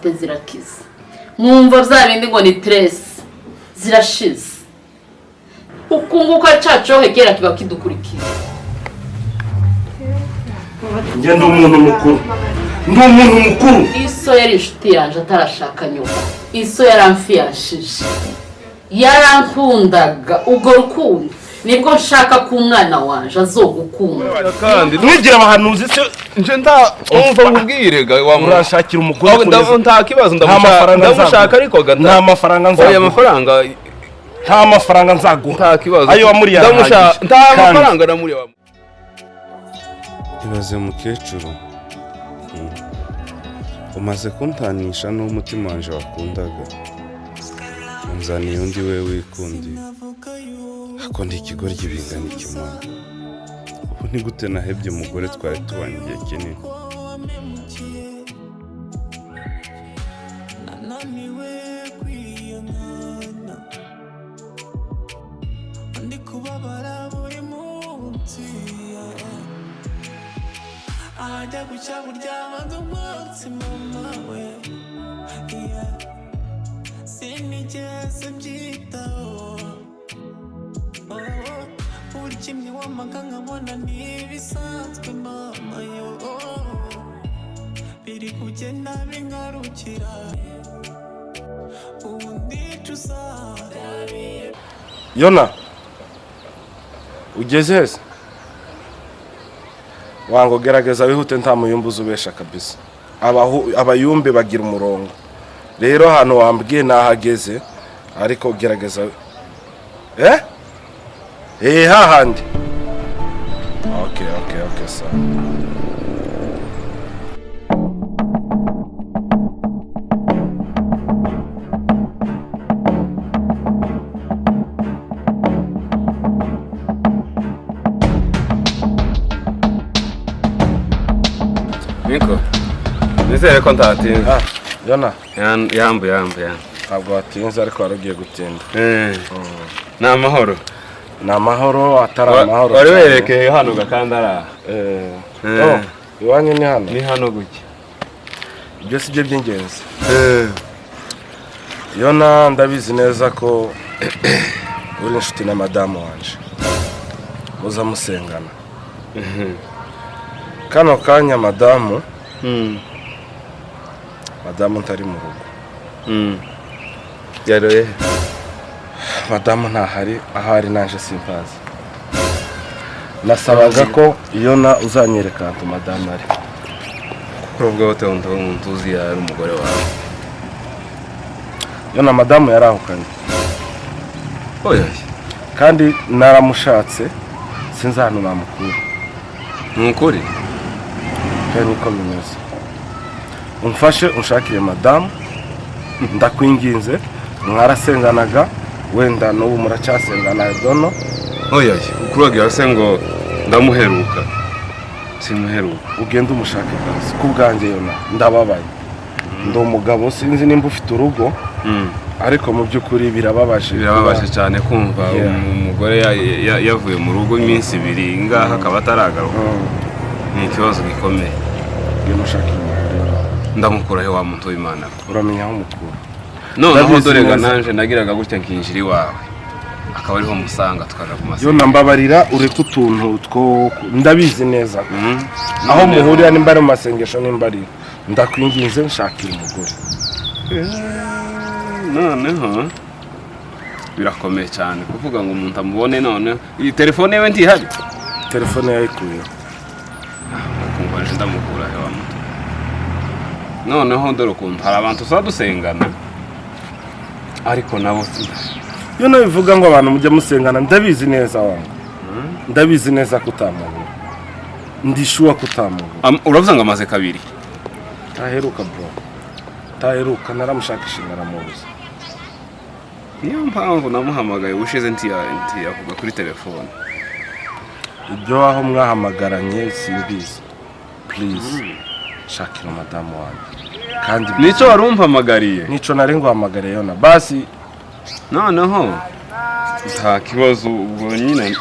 Zirakiza, mwumva bya bindi ngo ni stress zirashize. Ukunguka cacu hegera kiba kidukurikira. Njye ndi umuntu mukuru, ndi umuntu mukuru. Iso yari inshuti yanje atarashaka nyuma. Iso yaramfiyashije, yarankundaga. Ubwo rukundo nibwo nshaka ko umwana wanje azogukunda. Kandi Mwigira abahanuzi se? Nje nda umva nkubwire ga wa muntu. Urashakira umugore Wawe kugeza- nta kibazo. Nta Ndamushaka. mafaranga Ndamushaka. nzaguha. Ariko ga Nta mafaranga Oya, nzaguha. amafaranga. Nta mafaranga nzaguha. Nta kibazo. Ayo wamuriye Ndamushaka. arahagije. Nta Kandi- mafaranga namuriye wa. Ibaze mukecuru. Umaze kuntanisha n'umutima wanje wakundaga, unzaniye undi we wikundiye. Ako ndi ikigoryi bingana ikimana? Ubu ni gute nahebye umugore twari tubanye igihe kinini? Nananiwe kwiyangana, ndi kubabara buri munsi, yeah. Ahajya gucya burya banza umunsi mama we, yeah. Sinigeze mbyitaho, oh, buri kimwe wamaga nkabona ntibisanzwe mama yo, biri kugenda bingarukira ubu ndicuza. Yona, ugeze hese? Wango gerageza wihute, nta muyumbu ubesha kabisa. Abayumbe bagira umurongo. Rero ahantu wambwiye nahageze, ariko gerageza hahandi. Okay, sawa. Niko nizere ko ntatinze. Ah, Yona. Yambu, yambu, yambu. Ntabwo watinze, ariko wari ugiye gutinda. Ni amahoro? Ni amahoro atari amahoro Wari cyane. werekeye hano gakanda ari aha. Oh, iwanyu ni hano? Ni hano gutya. Ibyo si byo by'ingenzi. Yona, ndabizi neza ko uri inshuti na madamu wanje, muza musengana. Kano kanya madamu madamu ntari mu rugo. Yaroye? Madamu ntahari, ahari naje simpazi. Nasabaga ko Yona uzanyereka ahantu madamu ari. Kuko ubwo wote umuntu uzi yari umugore wawe. Yona, madamu yarahukanye. Oya. Kandi naramushatse, sinzi ahantu namukura. Ni ukuri? Kandi niko bimeze. Umfashe unshakire madamu, ndakwinginze. Mwarasenganaga, wenda n'ubu muracyasengana, dono. Oya, ukuragira se ngo ndamuheruka? Simuheruka. Ugende umushake basi ku bwanjye Yona, ndababaye. Ndi umugabo, sinzi nimba ufite urugo, ariko mu by'ukuri birababaje. Birababaje cyane kumva umugore yavuye mu rugo iminsi 2 ngaha akaba ataragaruka. Ni ikibazo gikomeye. Genda ushake umugore. Ndamukura he wa muntu w'Imana? Uramenya aho umukura. Noneho Ndabizi dore ga neza. nanje nagiraga gutya nkinjira iwawe akaba ariho musanga tukaja ku masengesho. Yona, mbabarira ureke utuntu two, ndabizi neza aho muhurira, nimba ari mu masengesho, nimba ari, ndakwinginze nshakira umugore. Noneho birakomeye cyane kuvuga ngo umuntu amubone. Noneho iyi telefone yewe ntihari. Telefone yayikuyeho. Kumva nje ndamukura he wa muto? Noneho dore ukuntu hari abantu usaba dusengana, ariko nabo Iyo bivuga ngo abantu mujya musengana, ndabizi neza wangu, ndabizi neza ko utamubura, ndishuwa ko utamubura. Uravuze ngo amaze kabiri? Taheruka bro, taheruka, naramushakisha naramubuza. Niyo mpamvu namuhamagaye ubushize ntiyavuga kuri telefone. Ibyo aho mwahamagaranye simbizi. Please shakira madamu wanjye kandi. Nicyo wari umpamagariye? Nico nari nguhamagariye Yona, basi. Noneho nta kibazo, ubwo nyine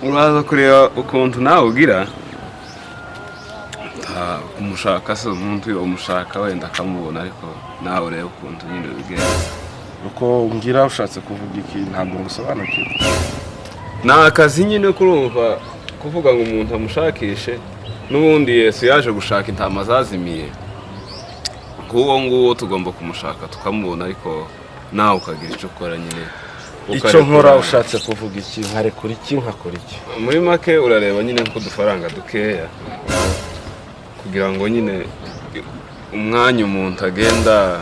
uraza kureba ukuntu nawe ugira. Kumushaka se, umuntu umushaka wenda akamubona, ariko nawe urebe ukuntu nyine wigenza. Uko ngira ushatse kuvuga iki? Ntabwo ngusobanukiwe. Ni akazi nyine, kurumva kuvuga ngo umuntu amushakishe. N'ubundi Yesu yaje gushaka intama zazimiye. Nk'uwo nguwo tugomba kumushaka tukamubona, ariko nawe ukagira icyo ukora nyine. Icyo nkora ushatse kuvuga iki? Nkarekura iki, nkakora iki? Muri make urareba nyine nk'udufaranga dukeya kugira ngo nyine umwanya umuntu agenda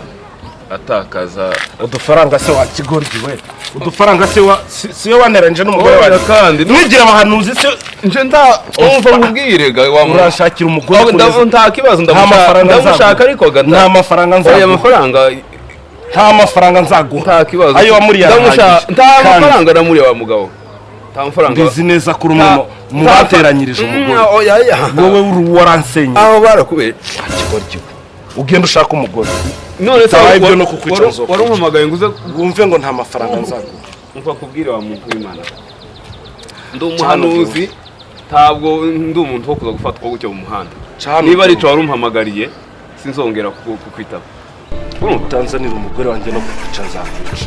atakaza. Udufaranga se wa kigoryi we, udufaranga se wa siyo waneranyije n'umugore Oya, wawe? Kandi mwigira abahanuzi se? Nje nda umva nkubwire ga wa muntu. Urashakira umugore Ndavu nta kibazo. Nta Ndamushaka. mafaranga Ndamushaka. nzaguha. Ariko ga Nta mafaranga Oya, nzaguha. amafaranga. Nta mafaranga nzaguha. Nta kibazo. Ayo wamuriye Ndamushaka. arahagije. Nta Kandi mafaranga namuriye wa mugabo, nta mafaranga. Mbizi neza ko uri umwe mu bateranyirije umugore. Oya ya. Wowe uri waransenyeye. Aho barakubere. Kigoryi we, ugenda ushaka umugore. None se Bitabaye ibyo no kukwica nzokwica. wari umpamagaye ngo uze? Wumve ngo nta mafaranga nzaguha. Umva kubwira wa muntu w'Imana, ndi umuhanuzi, ntabwo ndi umuntu wo kuza gufatwa gutyo mu muhanda. Cana. Niba ari cyo wari umpamagariye, sinzongera kukwitaba, urumva? Utanzanira umugore wanjye no kukwica nzakwica.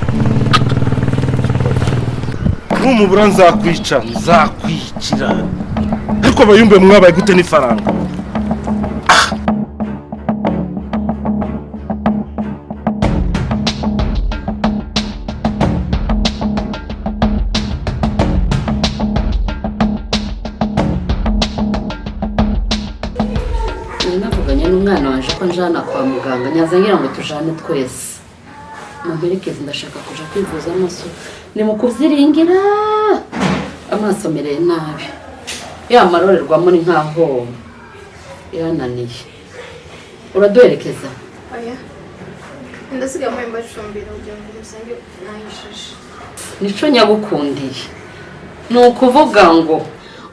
Numubura nzakwica, nzakwikira. Ariko abayumbe mwabaye gute n'ifaranga? Nari navuganye n'umwana waje ko njana kwa muganga, nyaza ngira ngo tujane twese mumperekeze. Ndashaka kuja kwivuza amaso, ni mu kubyiringira, amaso amereye nabi, ya marorerwamo ni nkaho yananiye. Uraduherekeza? Oya, ndasigaye muri mbacumbira kugira ngo musange nahishije. Nico nyagukundiye, ni ukuvuga ngo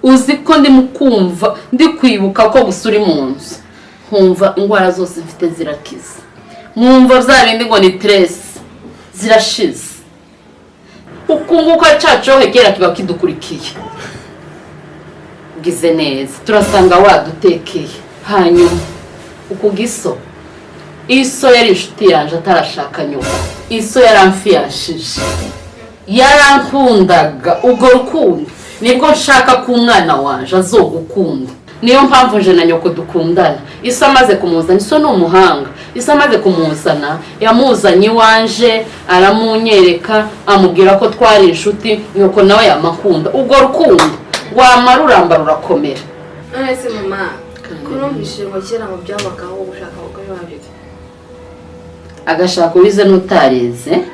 uzi ko ndimo kumva, ndi kwibuka ko gusa uri mu nzu, nkumva indwara zose mfite zirakize, nkumva bya bindi ngo ni stress zirashize. Uku nguko cyacu kera kiba kidukurikiye. Ugize neza, turasanga wadutekeye. Hanyuma ukuga iso, iso yari inshuti yanjye atarashaka nyuma, iso yaramfiyashije, yarankundaga. Ubwo rukundo nibwo nshaka ko umwana wanje azogukunda. Niyo mpamvu nje na nyoko dukundana. Iso amaze kumuzana, iso ni umuhanga, iso amaze kumuzana, yamuzanye iwanje aramunyereka, amubwira ko twari inshuti. Nyoko nawe yamakunda. Ubwo rukundo wamara uramba rurakomera. None se mama, ko numvise ngo kera ngo byabagaho gushaka abagore babiri? Agashaka uwize n'utarize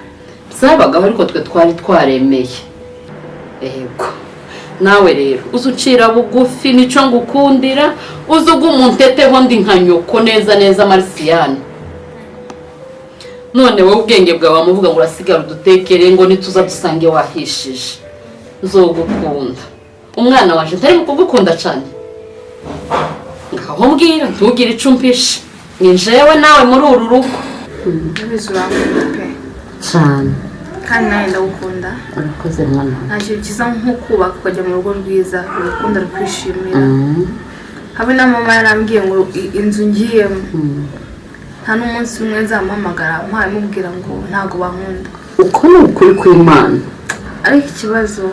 byabagaho, ariko twe twari twaremeye. Yego, nawe rero uzi ucira bugufi, nico ngukundira. Uzi uguma unteteho, ndi nka nyoko neza neza. Marisiyani, none wowe ubwenge bwawe wamuvuga ngo urasigara udutekere, ngo nituza dusange wahishije. Nzogukunda umwana waje, ntari mu kugukunda cyane. Ngaho mbwira, ntugire ico umpishe, ni jewe nawe muri uru rugo. Ndabizi urankunda pe. Cyane. Kandi nawe ndagukunda. Urakoze mwana. Nta kintu cyiza nko kubaka ukajya mu rugo rwiza, urukunda rukwishimira. Habe na mama yarambwiye ngo inzu ngiyemo nta n'umunsi umwe nzamuhamagara mpaye mubwira ngo ntabwo bankunda. Uko ni ukuri kw'Imana. Ariko ikibazo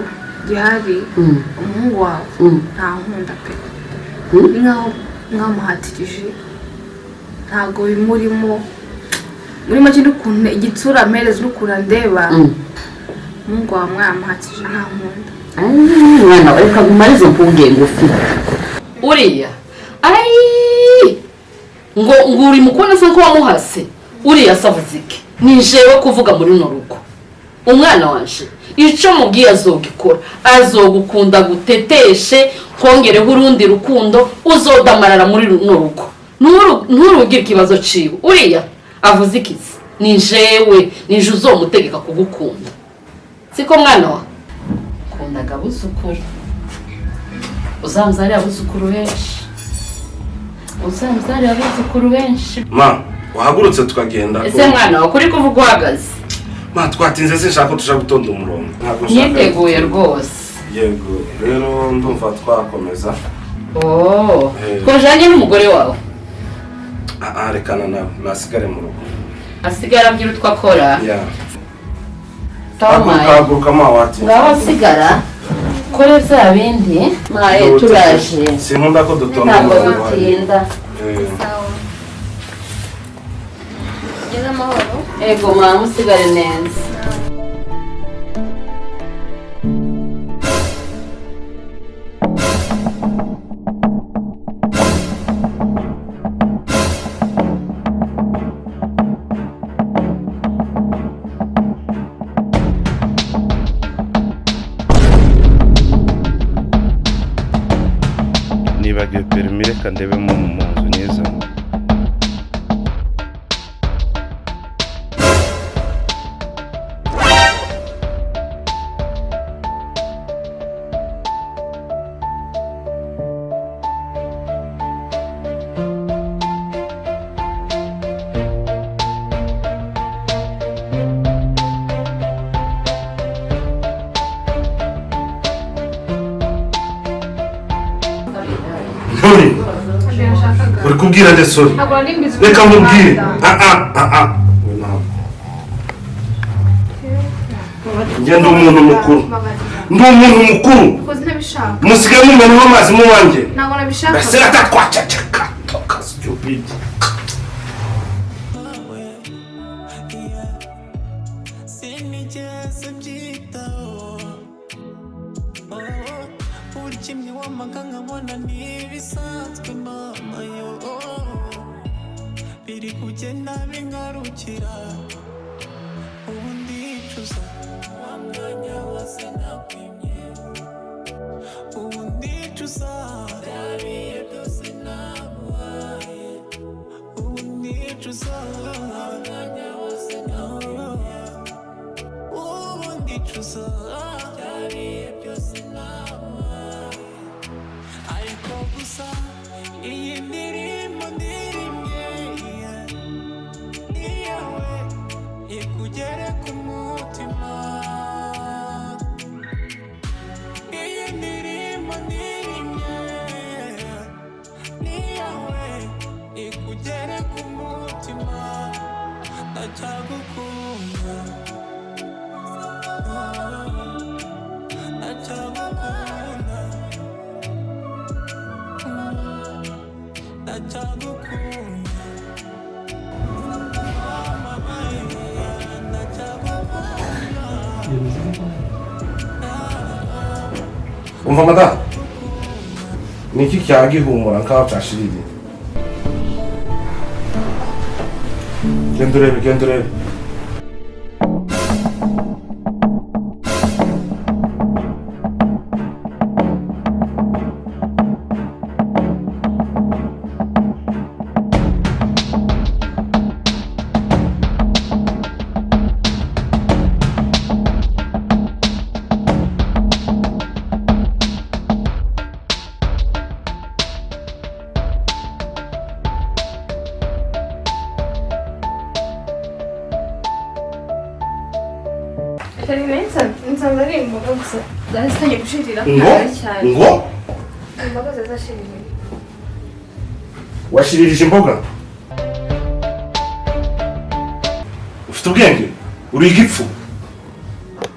gihari, umuhungu wawe ntankunda pe. Ni nkaho mwamuhatirije, ntabwo bimurimo. Muri make n'ukuntu igitsura ampereza n'ukuntu andeba, umuhungu wawe mwamuhatirije, ntankunda. Mwana wawe, reka nkumare izo mpungenge ufite. Uriya ayi ngo ngo uri mukubona se ko wamuhase? Uriya se avuze iki? Ni jewe kuvuga muri runo rugo. Umwana wanje icyo mubwiye azogikora, azogukunda, guteteshe, kongereho urundi rukundo, uzodamarara muri runo rugo. Nturugire ikibazo ciwe. Uriya avuze iki se? Ni jewe, nije uzomutegeka kugukunda, siko mwana wa kundaga abuzukuru? Uzamuzarire abuzukuru benshi, uzamuzarire abuzukuru benshi. Ma, wahagurutse tukagenda? Ese mwana wa, kuri kuvuga uhagaze? Ma, twatinze, sinshaka ko tuja gutonda umurongo, ntabwo nshaka. Niteguye rwose. Yego, rero ndumva twakomeza. Oh, twajanye n'umugore wawe. Ah, rekana nawe, nasigare mu rugo. Asigara abyira utwo akora. Ya. Sawa maye. Haguruka ma wati. Ngaho asigara kore bya bindi maye turaje. Sinkunda ko dutonda. Ntabwo dutinda. Sawa. Ugeze amahoro? Ego mama, usigare neza. Nibagiwe perimi, reka ndebemo mu nzu nyizana. Nturi. Uri kubwira nde sorry? Ntabwo nari mbizi. Reka nkubwire. Ah ah ah ah. Njye ndi umuntu mukuru. Ndi umuntu mukuru. Kuko ntabishaka. Musigaye mumena amazi mu wanjye. Ntabwo nabishaka. Mbese atatwaceceka. Toka stupid. Sinigeze mbyitaho buri kimwe wamaga nkabona ntibisanzwe mama yo biri kugenda bingarukira ubu ndicuza wa mwanya wose nakwimye ubu ndicuza byabiye byose naguhaye ubu ndicuza wa mwanya wose nakwimye ubu ndicuza byabiye byose naguhaye ariko gusa iyi ndirimbo ndirimye iyawe ikugere ku mutima iyi ndirimbo ndirimye iyawe ikugere ku mutima ndacyagukunda ndacyagukunda ndacyagukunda Umva mada. Niki cyagihumura nkaho cyashiririye. Genda urebe, genda urebe. Nsanze ari imboga gusa zari zitangiye gushirira Ngo cyane. ngo Imboga zari zashiririye. washiririje imboga. Ufite ubwenge? Uri igipfu.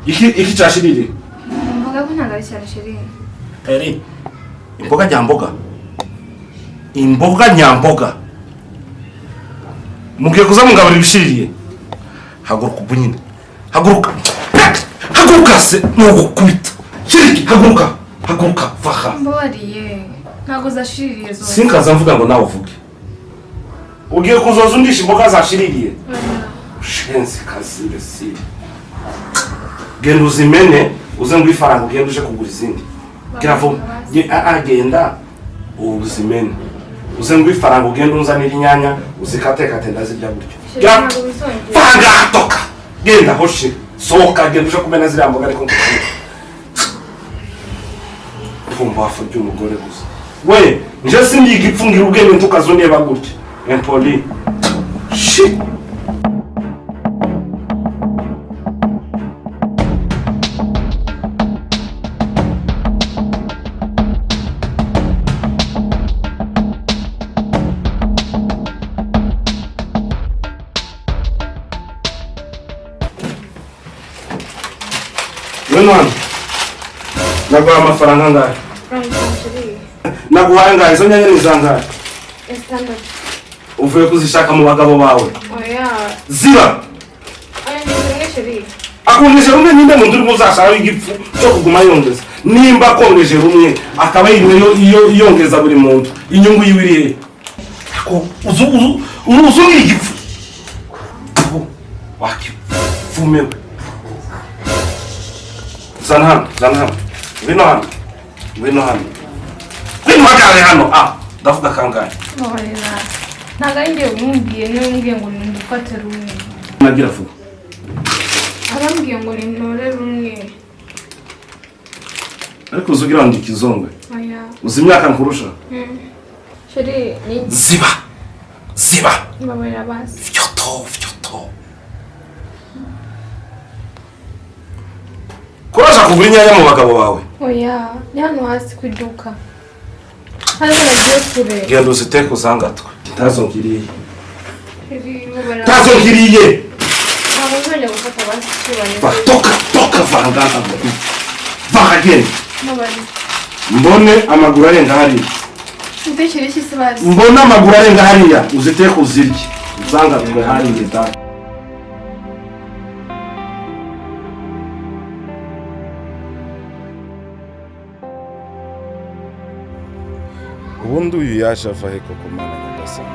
Iki cyashiririye? Imboga ko ntabwo ari cyane shiririye. Eri. Imboga nyamboga. Imboga nyamboga. Mugiye kuza mugaburira ibishiririye. Haguruka ubu nyine. Haguruka. Haguruka se nugukubita. Shiriki haguruka. Haguruka vaha. Mbabariye ntabwo zashiririye zose. Sinkaza mvuga ngo nawe uvuge. Ugiye kuzoza undisha imboga zashiririye. Ushenzi kazi mbesire. Genda uzimene uze ngo ifaranga ugende uje kugura izindi. Gira vuba. Genda uzimene. Uze ngo ifaranga ugende unzanira inyanya uzikatekate ndazirya gutyo. Gira faranga toka. Genda hoshi. Sohoka genda uje kumena ziriya mboga ariko nkukubwira. Pumbafu ry'umugore gusa. We, nje sindi igipfungira ubwenge ntukazundeba gutya. Impoli. Shit. Ngwino hano. Naguhaye amafaranga angahe? Naguhaye angahe? Izo nyanya ni izangahe? Uvuye kuzishaka mu bagabo bawe. Ziba! Akongeje rumwe ninde muntu urimo uzashaka w'igipfu cyo kuguma yongeza? Nimba akongeje rumwe akaba yiriwe yongeza buri muntu, inyungu yiwe iri hehe? Uzu ni igipfu. Wakipfumewe. Zana hano, zana hano. Ngwino hano. Ngwino hano. Ngwino uhagarare hano. Ah, ndavuga kangahe? Ntabwo ari njye umubwiye, niwe umbwiye ngo nindufate rumwe. Nagira vuba. Arambwiye ngo nintore rumwe. Ariko uzi ugira ngo ikizongwe. Uzi imyaka nkurusha? Chérie, ni Ziba. Ziba. Mbabarira basi. Fyoto, fyoto. Kuraza kugura inyanya mu bagabo bawe. Oya, ni hano hasi ku iduka. Hano nagiye kure. Genda uziteke uzangatwe. Ntazo ngiriye. Chérie, mbabarira. Ntazo ngiriye. Ntabwo nzongera gufata basi icyubahiro. Va, toka, toka vangaha. Va agenda. Mbabarira. Mbone amaguru arenga hariya. Utekere iki se basi? Mbone amaguru arenga hariya, uziteke uzirye. Uzangatwe hariya da. Ubundi uyu yaje ava he koko Mana nyagasani?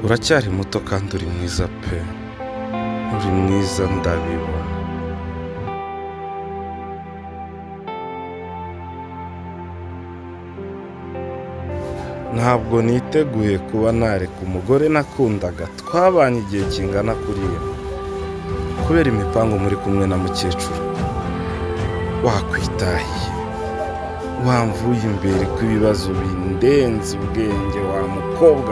Uracyari muto kandi uri mwiza pe, uri mwiza ndabibona. Ntabwo niteguye kuba nareka umugore nakundaga twabanye igihe kingana kuriya kubera imipango muri kumwe na mukecuru. Wakwitahiye wamvuye imbere kw'ibibazo bindenze ubwenge wa mukobwa